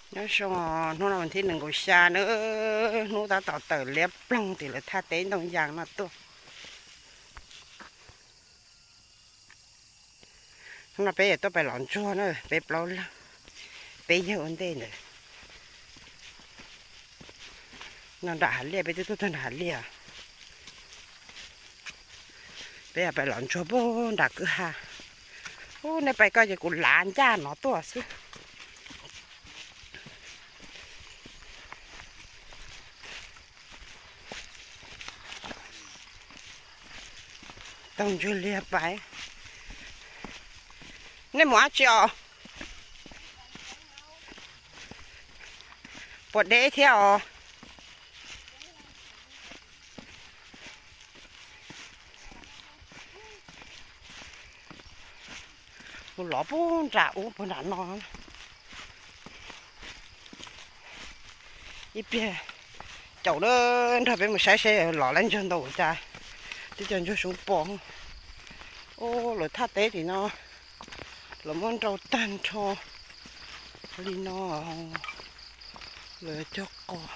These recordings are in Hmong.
Nyob zoo, hnub no vas thib nees nkaum xya na, hnub tab tom tawm liab ploog tim lawv thaj teb ntoo yas no tuaj. Hnub no peb yuav tuaj pais lov ntsuag na, peb plaub leeg, peb yawg ua ntej ntawd. No nram hav liaj, peb twb tuaj tag nram hav liaj. Peb yuav pais lov ntsuag puag nram kwj ha. Ub, nej pais koj ces kuv lav ncaj no tuaj xwb. Taug ntsuag liag pais. Nej mus dab tsi os? Puas deb thiab os? Mus lov puag nram ub puag nram no. Ib pliag caum na, nrog peb mus saib seb lov lab ntsuag ntau cas, twb cov ntsuag soob pom. Ub, lawv thaj teb tim no, lawv muab nrau tag nrho li no, lawv cog qos.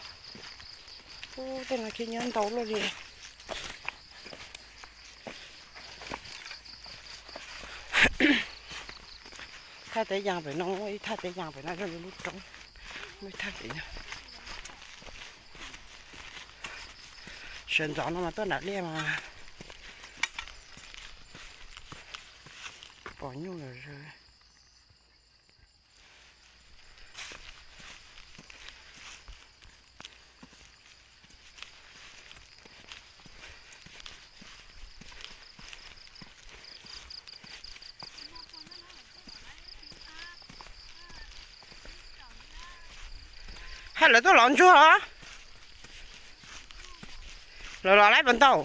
Ub, tej no ces nyob ntau luaj li. Thaj teb yas pem no, ib thaj teb yas pem no yog lub roob, muaj ib thaj tim no. Sawv ntxov no mas tuaj nram liaj mas pom nyuj lawm zawg. Hab lawv tuaj lov ntsuag los? Lawv lov laib puas ntau?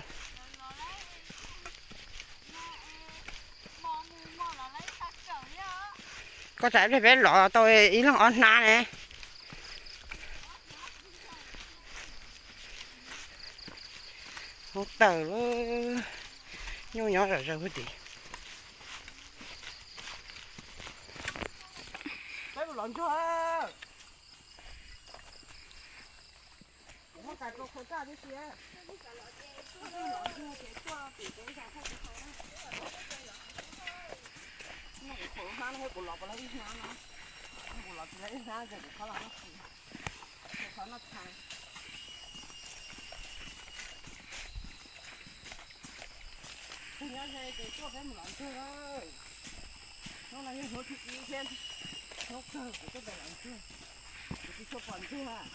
Koj tsam ib pliag peb lov tau ib leeg ob hnab ne. Hoob tawm lawm, nyuj nyob zom zaws puag tim. Peb mus lov ntsuag. Kuv muab kais rau khau raj tib si. Kuv lov puas lawv ib hnab no, kuv lov tsis lawv ib hnab ces kuv khob los noj tshais. Kuv khob noj tshais. Tus nyob ze ces tuaj peb mus lov ntsuag na. Hnub no yog hnub thib ib thiab, hnub kawg kuv tuaj pem lov ntsuag, kuv tsis tshua pom ntsuag.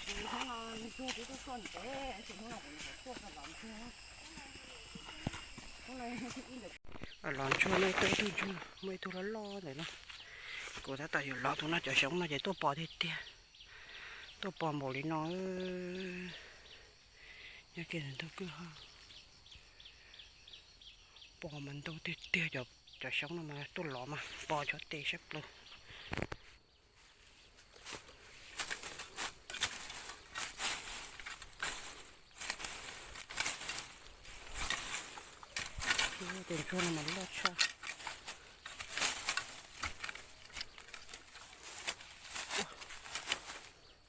Ces hnub no ntsuag twb tuaj txog ntev, ces hnub no kuv yuav tuaj pem lov ntsuag. Hnub no yog hnub thib ib ntawm lov ntsuag no, tuaj ib tug ntsuag, muaj ib tug loj loj ntawm no. Kuv tab tom yuav lov tus no, cov xyoob no ces tuaj pos tiag tiag, tuaj pos npaum li no. Nyob kiag ntawm ntug kwj ha, pos mas ntau tiag tiag, cov xyoob no mas tuaj lov mas pos cov tes sab plaws. Tus ntsuag no mas loj tshaj.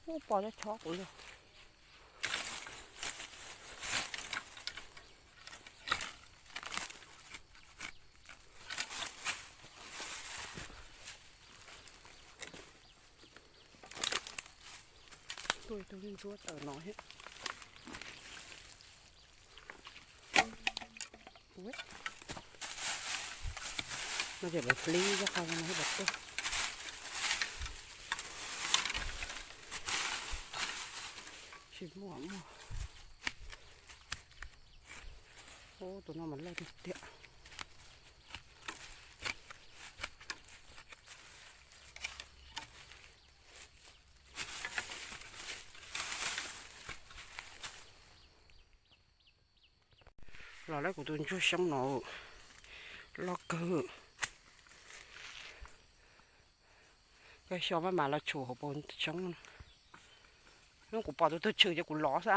Ub, pos cov chob kuv yog. Tuaj ib tug ntsuab tawm no thiab. No ces lawv hlib zaj qhov no thiab lawv tuaj. Tsis muaj muaj. Ub, tus no mas loj tiag tiag. Los lawv kuv tus ntsuag xyoob no loj kawg. Koj xyov maj mam los tshum hauv paus xyoob no. Hnub kuv pom tus tug tshwm ces kuv lov xwb.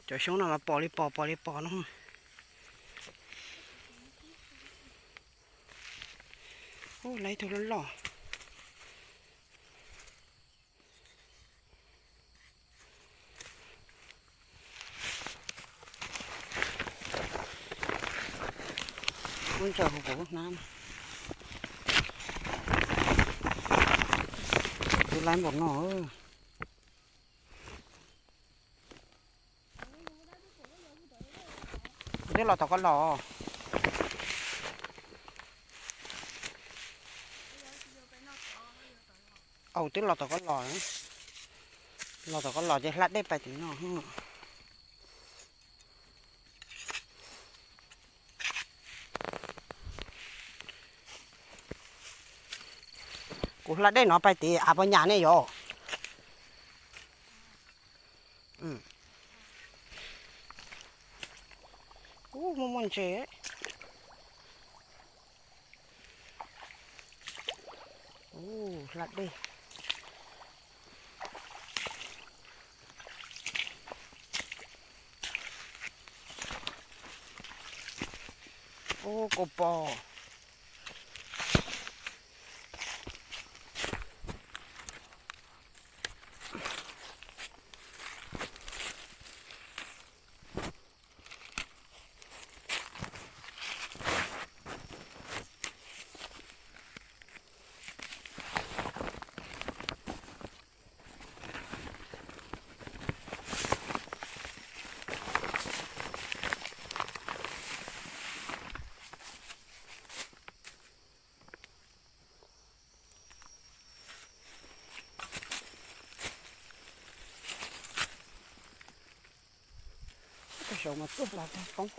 Cov xyoob no mas pos li pos, pos li pos no. Ub, lawv ib tug loj loj. Ub, ntsaws huv kuv lub hnab. Tus laiv npaum no. Kuv twb los tom koj los. Au, twb los tom koj los. Los tom koj los ces hla dej pais tim no. Kuv hla dej no pais tim av pos nyas ne yom. Ub, muaj muaj ntses. Ub, hla dej. Ub, kua pos. Saum mas tuaj hla tag poob.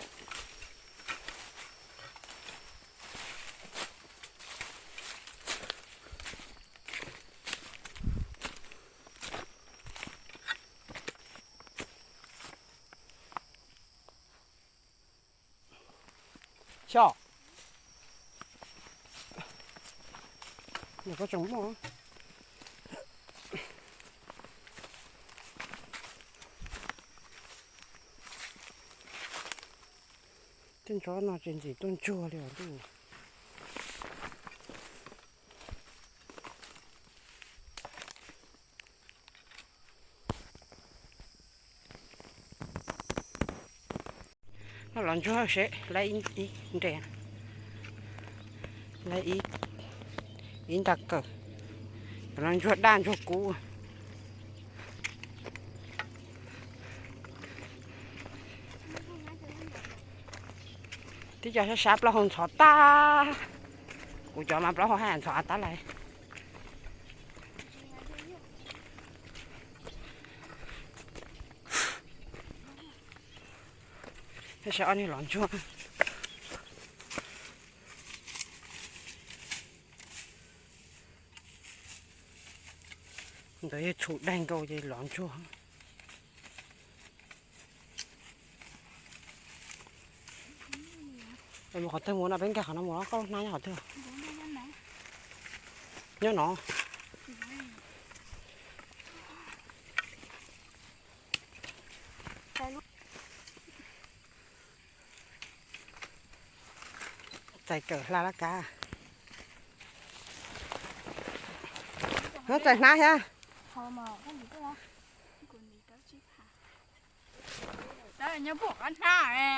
Xyov. Nws kuj tseem muaj. Tej ntsob no ces ntxim tuaj ntsuag li os ntuj. No los ntsuag seb, lawv ib nres, lawv ib nta kawm, los ntsuag daj ntsuag kub. Twb cov sab sab plaub hau ntxhov tag, kuv cov mas plaub hau haj yam ntxhov av tab lais. Saib ob niag los ntsuag. Ntawd yog tshum daig nkaus ces los ntsuag. Mus qhov twg mus no, peb nkag qhov no mus los koj lub hnab nyob qhov twg? Nyob no. Txais kawm hla laj kab. Txais hnab thiab.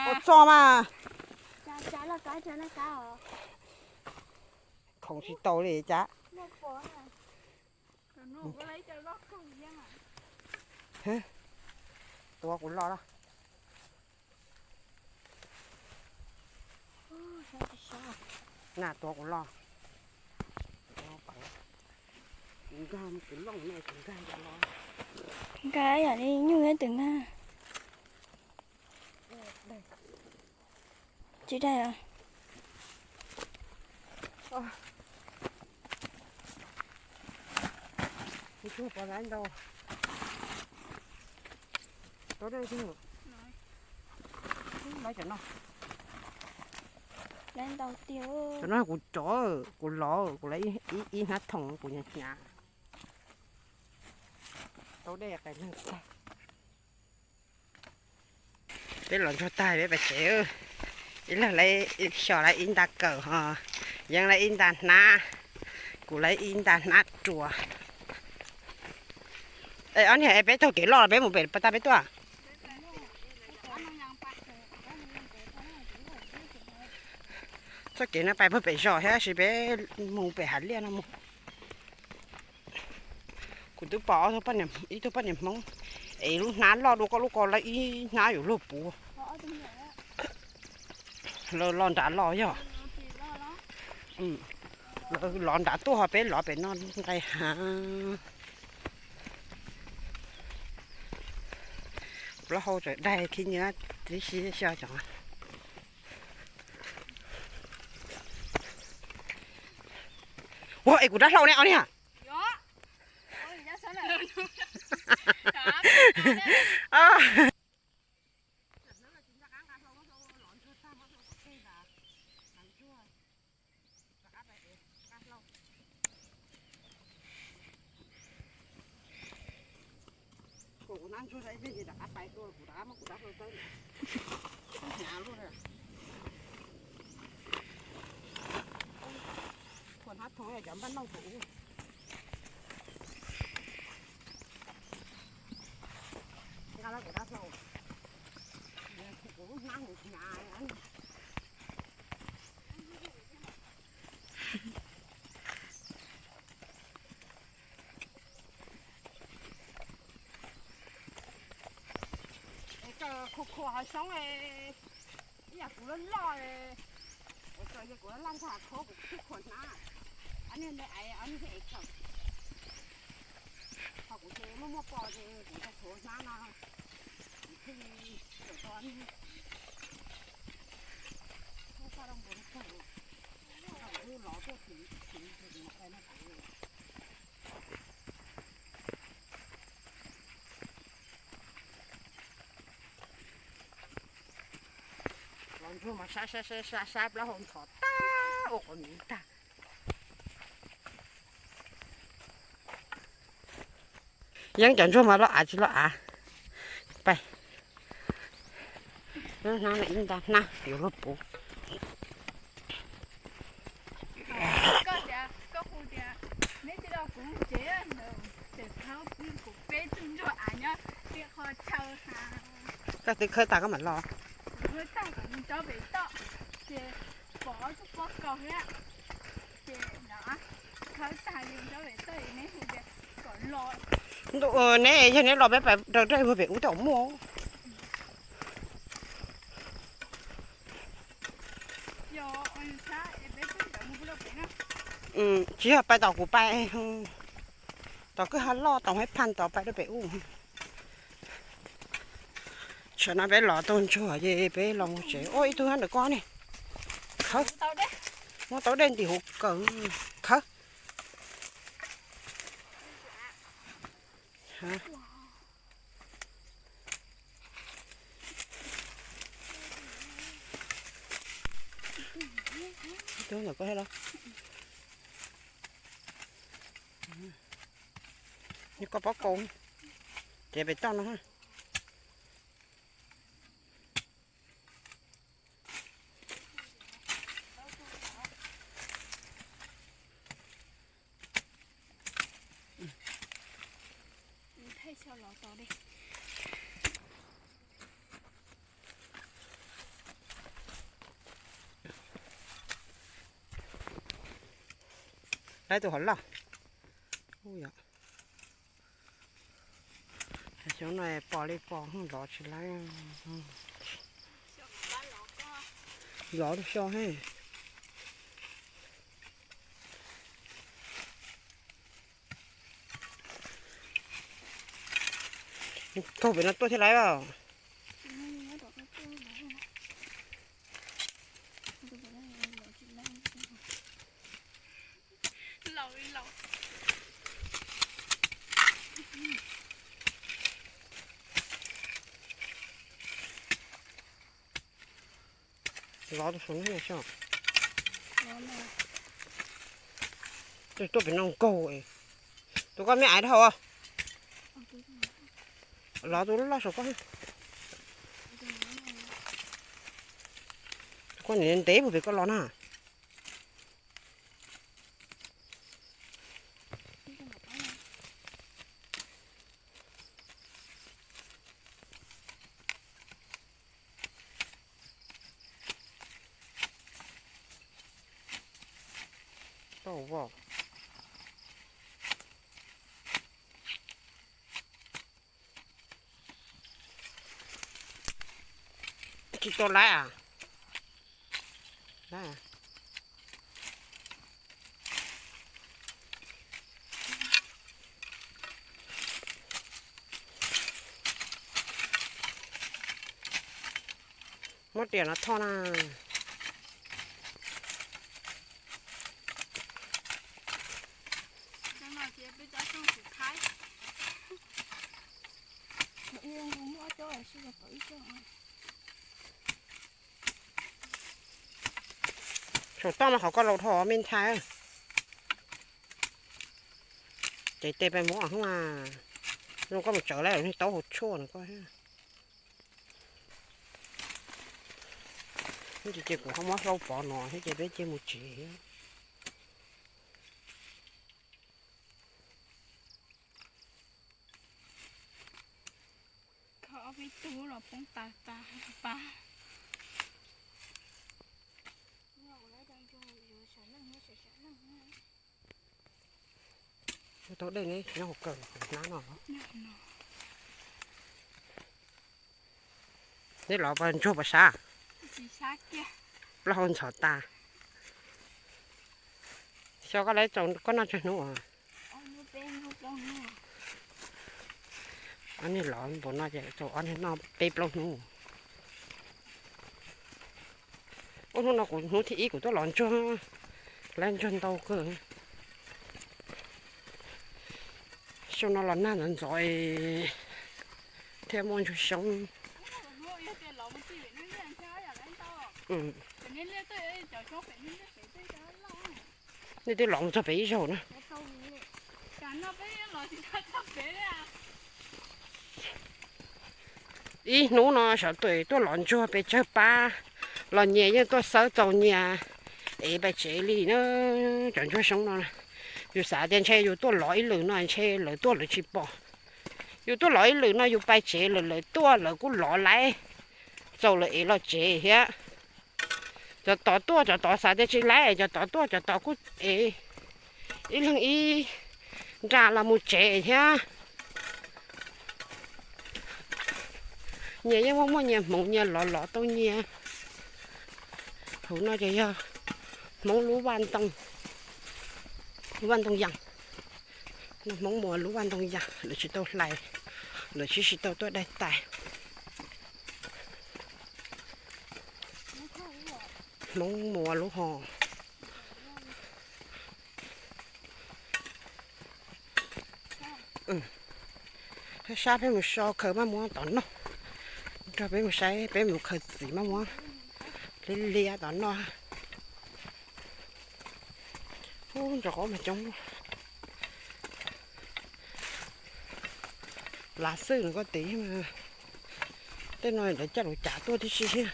Ua txog mas. Khoom tsis tau li cas. Tua kuv los. Na tua kuv los. Kuv nkag, kuv looj ne, kuv nkag los. Nkag yam li nyuj thiab twm nkag. Tsis daig os. Kuv tsuas pom laiv ntau. Tau dej tiag. Laiv ntau tiag. Cov no kuv cov, kuv lov, kuv lov ib hnab thoom kuv hnyav hnyav. Tau dej qes neeg tag. Peb los ntsuag tag peb pais tsev. Ib leeg xyos lawv ib nta kawm ho Yeej lawv ib nta hnab, kuv lawv ib nta hnab ruas. Es ob niag es peb taug kev loj los peb mus pem tag peb tuaj? Txoj kev no pais puag pem zos thiab tab sis peb mus pem hav liaj no mus. Kuv twb pom ib tug poj niam Hmoob es lub hnab loj dua koj lub ko lawv ib hnab yuav luag puv. Lawv los nrad los yog, lawv los nrad tuaj ho peb los pem no nqaij hav. Plaub hau tseem daig khib nyiab tib si xyov cov. Ua es kuv rab hlau ne os niag. Kuv hnab ntsuag ib pliag ces rov qab pais dua, kuv rov qab muab kuv rab hlau tawb ntawm, hnyav luaj. Khuam hnab thoov cov npaj noj kuv ub. Nqa los kuv rab hlau, kuv lub hnab hnyav. Es koj khua khua hav xyoob, ib yam kuv loj loj, kuv txawm yog kuv laj ntsag khuav kuv twb khuam hnab. Ob niag ntawd es ob niag thiaj es khaws, ho kuv ces muaj muaj pos ces kuv tau khuav hnab no, kuv thiaj li tau ob niag. Lov tuaj txiv, txiv, txiv, txiv, txiv. Los ntsuag mas saib saib saib saib plaub hau ntxhov tag ua qhov miv tag. Yeej cov ntsuag mas loj av tsis loj av. Pais, hnab no ib nta hnab yuav luag puv. Koj tias, koj hu tias, neb tsis los kuv mus tsev, ces kuv peb tug ntsuag av nyob tim qhov chaw ha. Koj twb khawb tag koj mam los. Kuv khawb tag kuv mus tso pem toj, ces pom ob tug pob kaus thiab, ces no khawb tag kuv mus tso pem toj es neb hu tias kom los. Ntuj, neb yog neb los peb pais raws dej puag pem ub tau muaj. Tsis yog pais tom kuv pais, tom kwj ha loj tom hab phaj tom pais rau pem ub. Tsam no peb los tau ntsuag ces peb los mus tsev. Ua ib tug hab ntawm ko ne. Khawb, muab tau dej ntim huv kawg. Khawb. Tus ntawm ko los, nws koj pob kau, ces pem toj no. Laib tus hov loj. Xyoo no pos li pos lov tsis laib. Lov rau xyoo he. Kaug pem no tuaj thiaj laib os. Lov tus saum no xyov. Tuaj pem no nkaug. Tus koj me aiv dhau. Lov tus loj saum koj. Koj niam ntev puag pem koj los na. Tau voj. Tsis tau laiv a? Muab riam no thoj na. Saum toj mas qhov koj laus dhau me ntxhais. Ces tes pes muab hnub a, zoo koj mus tsawv lawm niag taub hau tshuaj no koj. Ces kuv ho muab hlau pov no thiab ces peb cia mus tsev. Ob peb tug los poob tas tas pa. Tau dej ne, nyob hauv kawm hnab no. Neb los pas ntsuag pas sab? Plaub hau ntxhov tas. Xyov koj laiv tau koj noj tsawg hnub as? Ob niag los npaum no ces tau ob niag noj peb plaub hnub. Ub, hnub no kuv hnub thib ib kuv tuaj los ntsuag, laiv ntsuag ntau kawg. Xyoo no los nag ntxov ntxov thiaj muaj ntsuag xyoob. Nej twb los mus txog pem ib zaug na. Ib hnub no sawv daws tuaj los ntsuag pes tsawg pab, los nyias yeej tuaj xawb txaus nyias ev pais tsev li na. Cov ntsuag xyoob no, yus xav tias ntshe yus tuaj lov ib lwm no ntshe lawv tuaj lawv tsis pom. Yus tuaj lov ib lwm no yus pais tsev lawm lawv tuaj lawv kuj lov laiv txaus lawv ev los tsev thiab. Cov tod tuaj cov tod xav tias tsis laiv, cov tod tuaj cov tod kuj ev ib leeg ib nra los mus tsev thiab. Nyias yeej muaj muaj nyias hmoov nyias lov lov tau nyias. Hauv no ces yog Hmoob lub vaj ntoo, vaj ntoo yas. Hmoob Muas lub vaj ntoo yas lawv tsis tau hlais, lawv tsis tsis tau tuaj daig tais. Hmoob Muas lub hos. Sab sab peb mus so khaws maj muab tom noj, nrog peb mus saib peb mus khaws txiv maj muab liab liab tom noj. Ub, ntsos qaub mas coob. Lav xwb nws koj tiv mas, tej no lawv coj lus cav tuaj tib si thiab.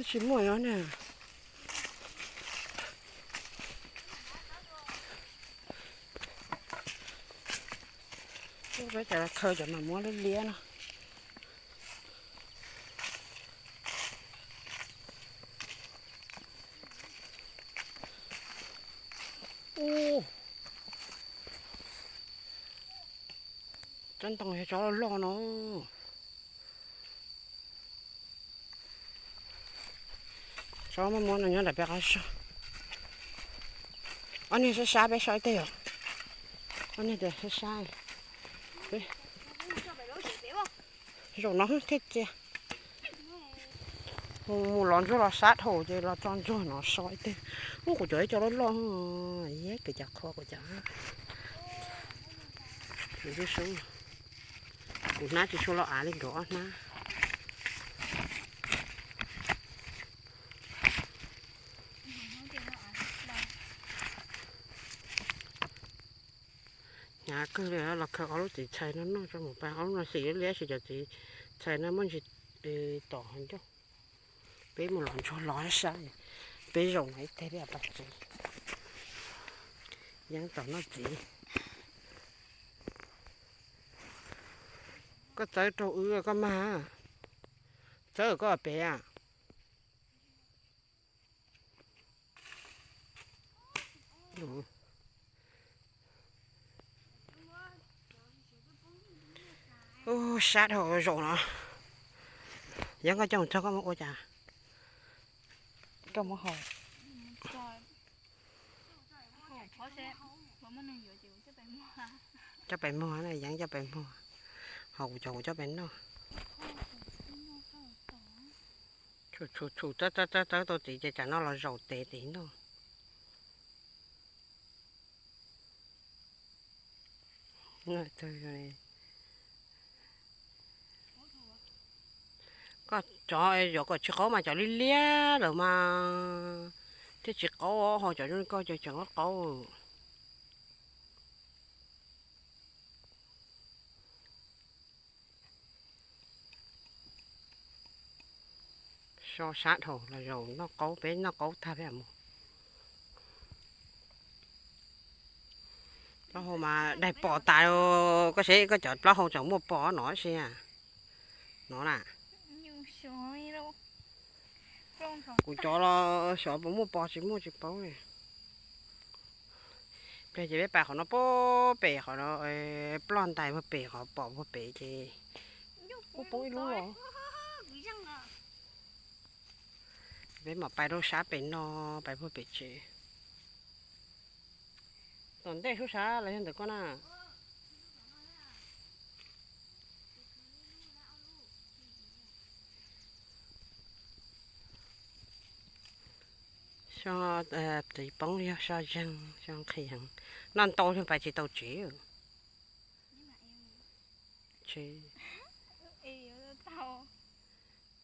Tsis muaj os na. Peb cov khaws cov mas muab liab liab no. Ub, tsob ntoo yog tsob loj loj no. Tsob maj muab no nyob nram peb qab zog. Ob niag sab sab peb so ib teg os. Ob niag tias sab sab. Zaum no thiaj txia. Mus mus los ntsuag los sab dhau ces los tso ntsuag no so ib teg. Ub, kuv cov ib co loj loj, iab kws cov qhua kuv cov. Kuv hnab tsis tshua los av li nkawd ob hnab. Hnyav kawg li, los khaws ob lub txiv txhais no noj tso mus pas, ob lub no xim liab xim cov txiv txhais no muaj ntsis tom hauv ncauj. Peb mus los ntsuag los sab, peb zaum no ib teg peb pas tsev. Yeeb tau noj txiv. Koj txawb rau wb koj mag. Txawb koj pem a. Ub, sab dhau zaum no. Yeeb, koj coj mus txog koj muab ua cas? Koj muab hau. Coj pem muag na, Yeeb, coj pem muag. Ho kuv cov kuv coj pem noj. Txhum txhum txhum txhum txhum txhum txhum txhum tau txiv ces tsam no los zaum tes tes noj. Koj cov yuav kom tsis qaub mas cov liab liab lawm mas thiaj tsis qaub, ho cov zoo li koj cov tseem qaub qaub. So sab dhau los zaum noj qaub, peb noj qaub tag peb mus. Plaub hau mas daig pom tas, koj seb koj cov plaub hau tseem muaj pos no si. No na. Kuv cov los xyov puas muaj pos tsis muaj tsis paub li. Pliag ces peb pais qhov no puag pem qhov no, ploj ntais puag pem qhov pom puag pem ces kuj poob ib lub los. Peb mam pais rau sab pem no, pais puag pem tsev. Tom ntej sub sab los yog ntawm koj na. So txiv poob yog so zeeg so nqhis heev, noj ntau yog pais tsis tau tsev. Tsev,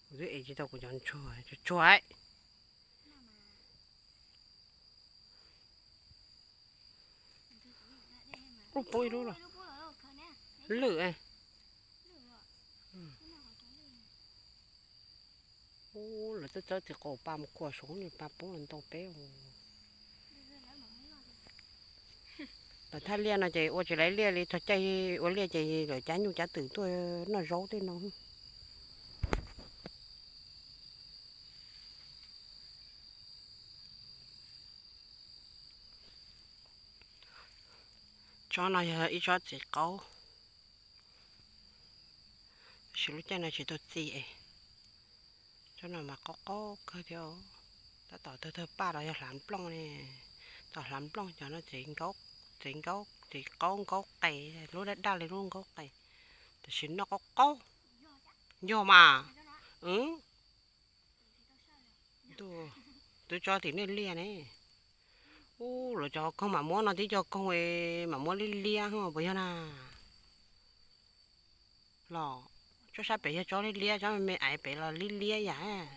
kuv twb ev tsis tau kuv cov ntsuag, tsuag tsuag. Ub, poob ib lub los. Lwj. Ub, lawv twb txawb txiv qaub pa mus khuam saud ne, pa poob los ntau peb. Lawv thaj liaj no ces ua tsis laib liaj li, txog caij ua liaj ces lawv cab nyuj cab twm tuaj noj zaub tej no. Tsob no yog ib tsob txiv qaub, tab sis lub caij no tsis tau txi es. Tsob no mas qaub qaub kawg thiab. Tab tom tawg tawg paj los yog hlav nplooj ne. Tom hlav nplooj cov no txiv nkaub, txiv nkaub, txiv qaub nkaub qes, lub daj daj li lub nkaub qes. Tab sis noj qaub qaub. Yog mas. Twb tsob tim nej liaj ne. Ub, lawv cov koog mam muab no tib co koog mam muab liab liab puas yog na? Los tsob sab pem yog tsob liab liab, tsob me me aiv pem los liab liab yam.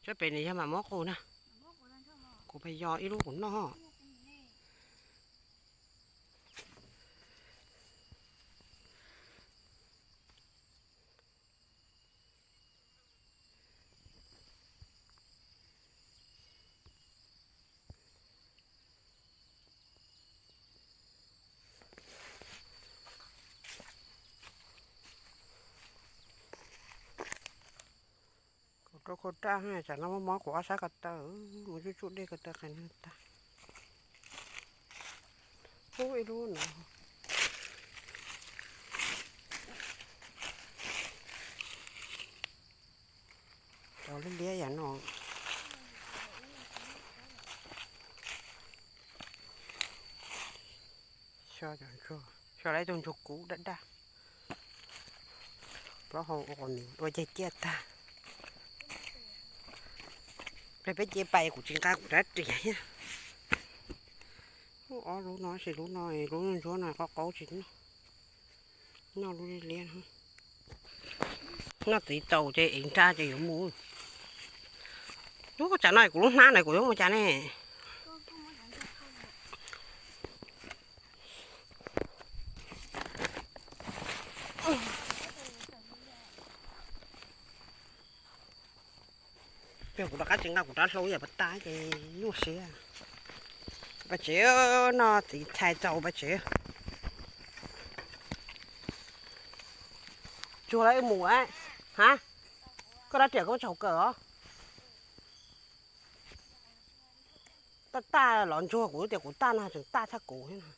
Tsob pem nws yog mam muab qus na. Kuv pais yos ib lub kuv noj. Kuv rau khau raj, tsam no muaj mob kuv ob sab ko taw, mus tsuj tsuj dej ko taw qas nag tag. Ub, ib lub no. Cov liab liab yam no. So cov ntsuag, so lawv tus ntsuag kub daj daj. Plaub hau ua quas miv ua ceg ciaj tag. Peb cia pais kuv tsis nqa kuv rab riam thiab. Ob lub no sis lub no, lub ntsuab no qaub qaub tsis noj. Noj lub liab liab no. Noj txiv tau ces ev nraj ces yuav mus. Ub, tsam no kuv lub hnab na kuv yuav mus cas ne? Yog kuv rov qab tsis nqa kuv rab hlau yam pas tas ces nyuaj siab. Pas tsev, noj txiv txhais txaus pas tsev. Tsuag lawv wb mus a. Ha, koj rab riam koj tsis haus kawm os. Taj taj los ntsuag kuv tias kuv taj no tseem taj tshaj kuv thiab no.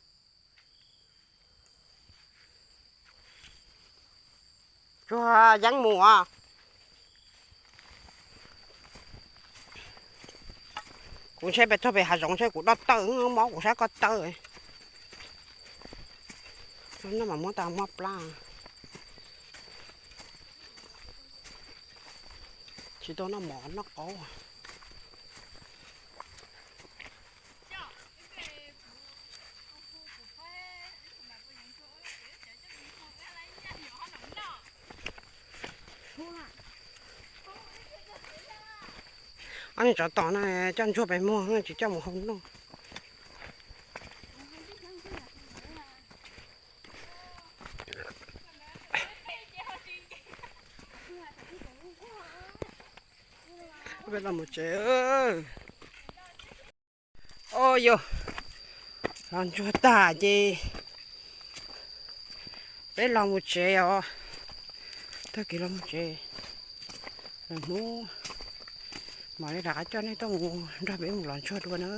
Tsuag yeeb mus os. Kuv ntshe pes txog pem hav zoov ntshe kuv doj tawg mob kuv sab ko taw. Noj mas muab tas mob plab. Tsis tau noj mov noj qaub. Ob niag tsov tom no coj ntsuag pes muag tsis coj mus hau noj. Peb los mus tsev. Os yog, los ntsuag tag ces peb los mus tsev os. Tag kis los mus tsev, lwm hnub mam li rov qab coj nej tuaj mus nrog peb mus los ntsuag dua na.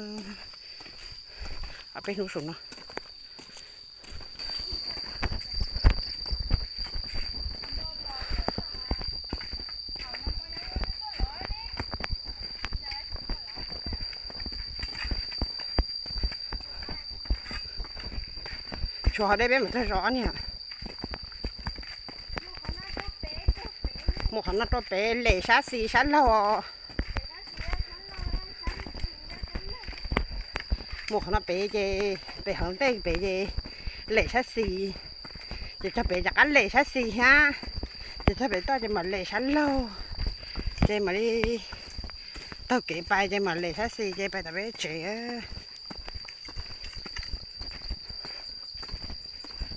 Peb hnub saum no. Tshuav ho dej peb mam txog zos niag. Mus qhov no rau pem lem sab xis sab laug. Mus qhov no pem ces pem hauv ntej pem ces lem sab xis. Ces txog pem rov qab lem sab xis thiab. Ces txog pem toj ces mam lem sab laug. Ces mam li taug kev pais ces mam lem sab xis ces pais tom peb tsev.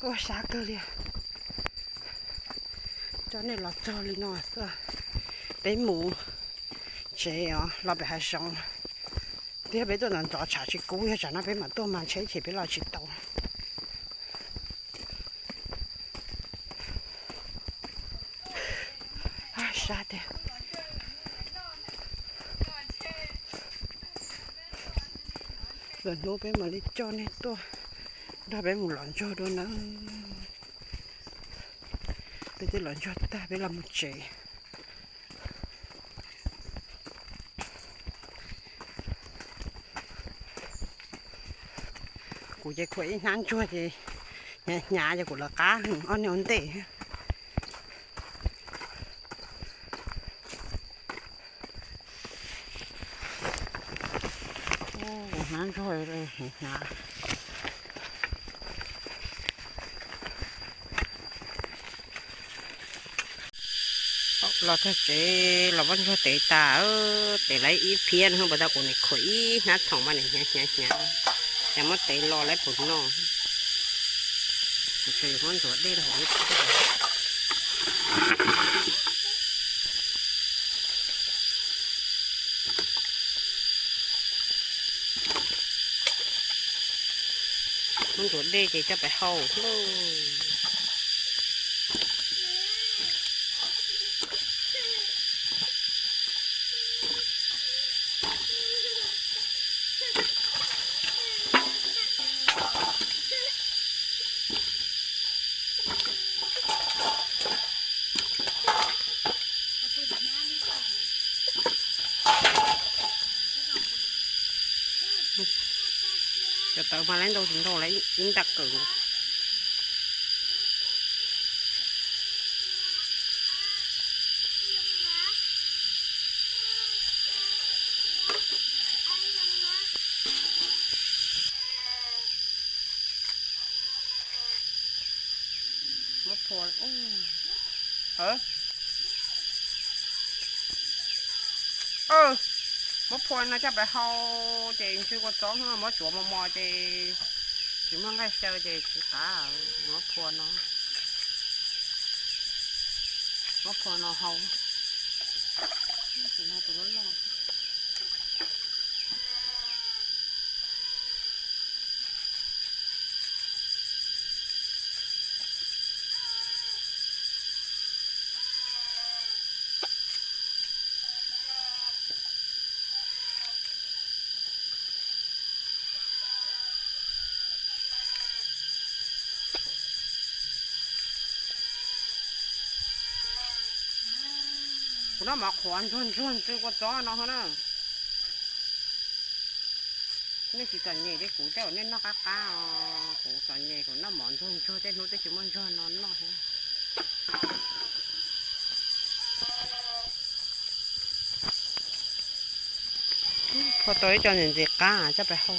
Ua sab kawg li. Coj nej los txog li no xwb, peb mus tsev os, los pem hav zoov. Twb yog peb tuaj ntov ntov tshav tsis kub, yog tsam no peb mam tuaj mas ntshe ib chim peb los tsis tau. Sab tiag. Lwm hnub peb mam li coj nej tuaj nrog peb mus los ntsuag dua nawb. Peb twb los ntsuag tag peb los mus tsev. Kuv ces khuam ib hnab ntsuag ces hnyav hnyav ces kuv lawv qab ob niag ua ntej. Kuv hnab ntsuag hnyav. Los txog tsev los muab ntsuag tev tas, tev lawv ib phiab no puas tau, kuv nim khuam ib hnab thoom mas nim hnyav hnyav hnyav, ces muab tev los lawv puas noj. Kuv tseem yuav muab ntxuav dej rau hauv. Muab ntxuav dej ces coj pem hau. Cov tawv mas lawv ntau tsis ntau lawv ib nta kawm. Muab phua, muab phua no coj pem hau, ces ntsw kua txob, muab tsuav mos mos ces tsis muaj nqaij xyaw ces tsis qab. Muab phua no, muab phua no hau. Tus no tus loj loj. Kuv noj mov qhuav ntsuag ntsuag ntxwg kua txob no na. Nej tsis txom nyem li kuv tej uas nej noj qab qab os. Kuv txom nyem, kuv noj mov ntsuag ntsuag, tej hnub twb tsis muaj ntsuag no noj thiab. Kho tau ib co ntxim ntxim qab coj pais hau.